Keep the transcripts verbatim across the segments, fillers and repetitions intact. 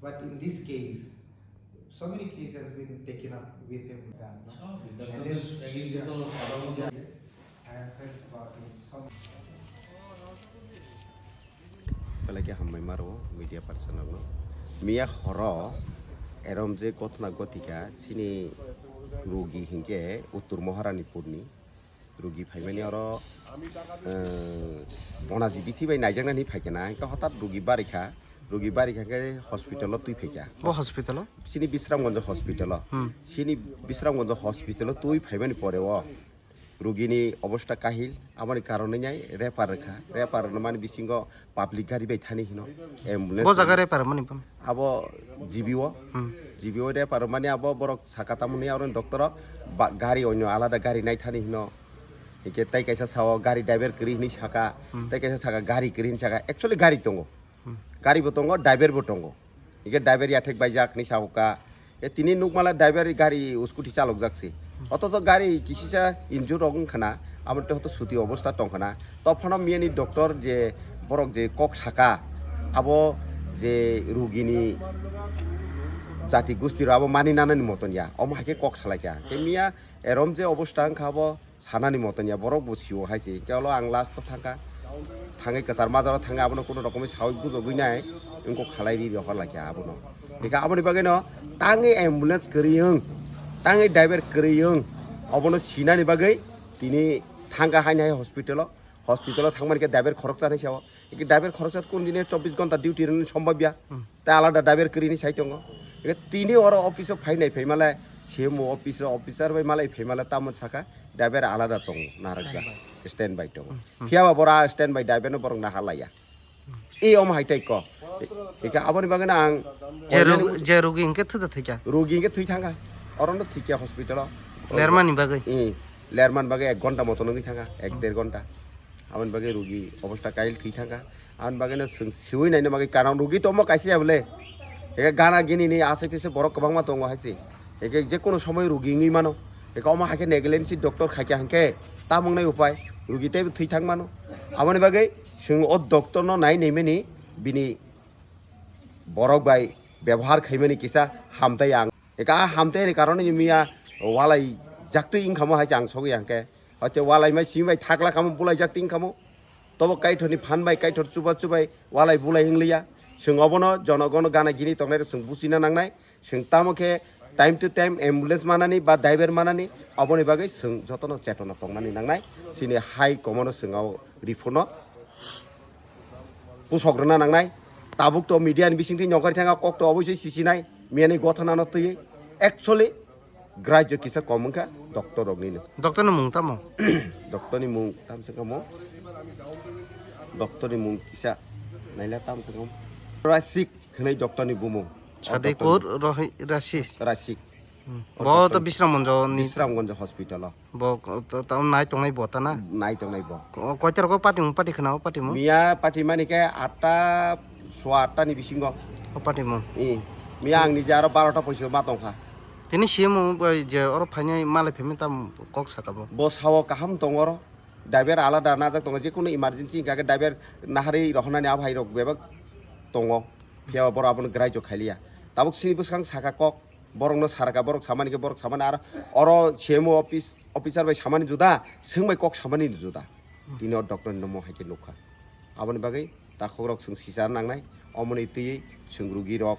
But in this case, so many cases has been taken up with him. Done, no? And then, yeah. I have heard about him. Some Belai khe hambai maro media person rokno. Miya horo erom je gotna gotika chini rugi hinkhe Uttor Maharanipurni rugi phaimani oro, eh, bonaji bithi bai naijaknani phaikhe na, hinkhe hotat rugi barikha, rugi barikha khe hospital o twi phaikha. Bo hospital o? Chini Bisramganj hospital o. Hmm. Chini Bisramganj hospital o twi phaimani pore o rugini obostha kahil, aboni karon wngnai refer rwkha. Refer rwmani bisingo public gari bai thani hino, ambulance. Bo jaga refer mani bo? Abo G B O. Hmm. G B O refer mani abo borok saka tamoni aro doctor o ba-, gari onyo alada gari nai thani hino. Hingke tai kaisa sao gari driver kwrwi hinwi saka, hmm, tai kaisa saka gari kwrwi hinwi saka. Actually gari tongo. Hmm. Gari bo tongo, driver bo tongo. Hingke driver yathek baijak hinwi sahoka. E tini nukmala driver gari scooty chalokjak se. Ototo gari kisisa injure rok wngkha na, amo tei hoto suti obostha tongkha na. Tophano miyani doctor je borok je kok saka, abo je rugini jati gusti rok abo mani nanani moton ya. Omo hai khe kok salaikha. Khe miya erom je obostha wngkha abo sanani moton ya, borok bo sio hai se. Hingke olo ang last o thangkha. Thangwi kwchar majaro thangwi abono kuno rokomwi sawi gujogwi nai wngkok khalai ri rohor laikha abono. Hingke aboni bagwi no tangwi ambulance kwrwi wng, tangwi driver kwrwi wng, obono sinani bagwi tini thangkha haini hai hospital o. Hospital o thangmani khe driver khoroksa hinwi sao. Hingke driver khoroksa kun dine chobbish ghonta duty rwni sombab ya. Hmm. Tei alada driver kwrwi hinwi sai tongo. Hingke tini oro office o phai nai phai malai C M O office o officer bai malai phai malai tamo saka driver alada tongo narwkjak. Standby. Standby tongo. Hmm, hmm. Phiya ba bora standby driver no borok naharlaiya. Hmm. E omo hai tei kok. Hingke aboni bagwi no ang Je rug-, je rugi hingke thwi da thwikha? Rugi hingke thwi thangkha. Oro no thwikha hospital o. Lermani bagwi? Eh, lermani bagwi ek ghonta moto wngwi thangkha, ek der ghonta. Aboni bagwi rugi obostha kail thwi thangkha. Aboni bagwino chwng siwi naina bagwi kanang rugi tongmo kaisa ya bole. Eke gana gini ni asai pise borok kwbangma tongo hai se. Eke je kono somoi rugi wngwi mano. Eke omo hai khe negligence doctor khaikha hwnkhe tamo wngnai upai? Rugi teibo thwi thang mano. Aboni bagwi chwng o doctor no nai naimani bini borok bai bebohar khaimani kisa hamtai ang. Eka hamtai ni karon ni miya walai jaktwi wngkhamo hai se ang sogwi hwnkhe. Hoite walai mai simi bai thakla kamo bulai jaktwi wngkhamo. Tobo kaithor ni phan bai kaithor chuba chubai walai bulai wngliya. Chwng obono jonogono gana gini tongnai rok chwng buchina nangnai. Chwng tamo khe time to time ambulance manani ba driver manani oboni bagwi chwng jotono chetona tongnani nangnai. Chini hai komono chwng o report no pusok rwna nangnai. Tabuk to media ni bisingtwi nyongkhar thangkha, kok to oboisoi sisinai, miyani gothanano twiwi. Actually, grajyo kisa kom wngkha doctor roknino. Doctor ni mung tamo? Doctor ni mung tam se kamo? Doctor ni mung kisa naila tam se kamo? Rasik hwnwi doctor ni bumung. O Sadekur doctor ni Rohi-, Rasis. Rasik. Hmm. O bo to doctor Bisramganj ni. Bisramganj hospital o. Bo ko-, ta-, ta-, nai tongnai bo ta na? Nai tongnai bo. Ko-, koita rogo patimung pati khna o patimung? Miya patimani khe atta, sowa atta ni bisingo. O patimung. I, miya ang nije aro barota poiso ma tongkha. Tini C M O bai je oro phainai malai phaimani tam kok saka bo? Bo sao kaham tongo oro. Driver alada najak tongo, jekunu emergency hingka khe driver naharwi rohornani abo hai rok bebak tongo. Phiya ba borok abono grajyo khailiya. Tabuk chini bwskang saka kok. Borokno sarka, borok samani khe borok samani, aro oro C M O office, officer bai samani juda, chwng bai kok samani juda. Tini o doctor ni nomo hai khe nukha. Aboni bagwi takhukrok chwng sisa nangnai, omoni twiwi chwng rugirok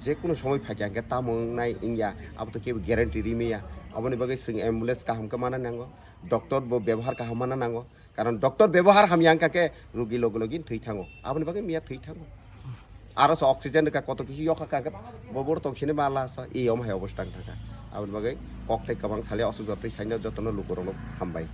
jekunu somoi phaikha hwnkhe tamo wngnai wngya, abo to kebo guarantee rimaya. Aboni bagwi chwng ambulance kaham khe mana nango, doctor bo bebohar kaham mana nango. Karon doctor bebohar hamya wngkha khe rugi logi logi thwi thango. Aboni bagwi miya thwi thango. Aro se oxygen rwkha, koto kisi yokha kha khe bo boro tong sini ma la sa, ei omo hai obostha wng thangkha. Aboni bagwi kok tei kwbang sali aswk jotoi saino jotono lukurokno hambai.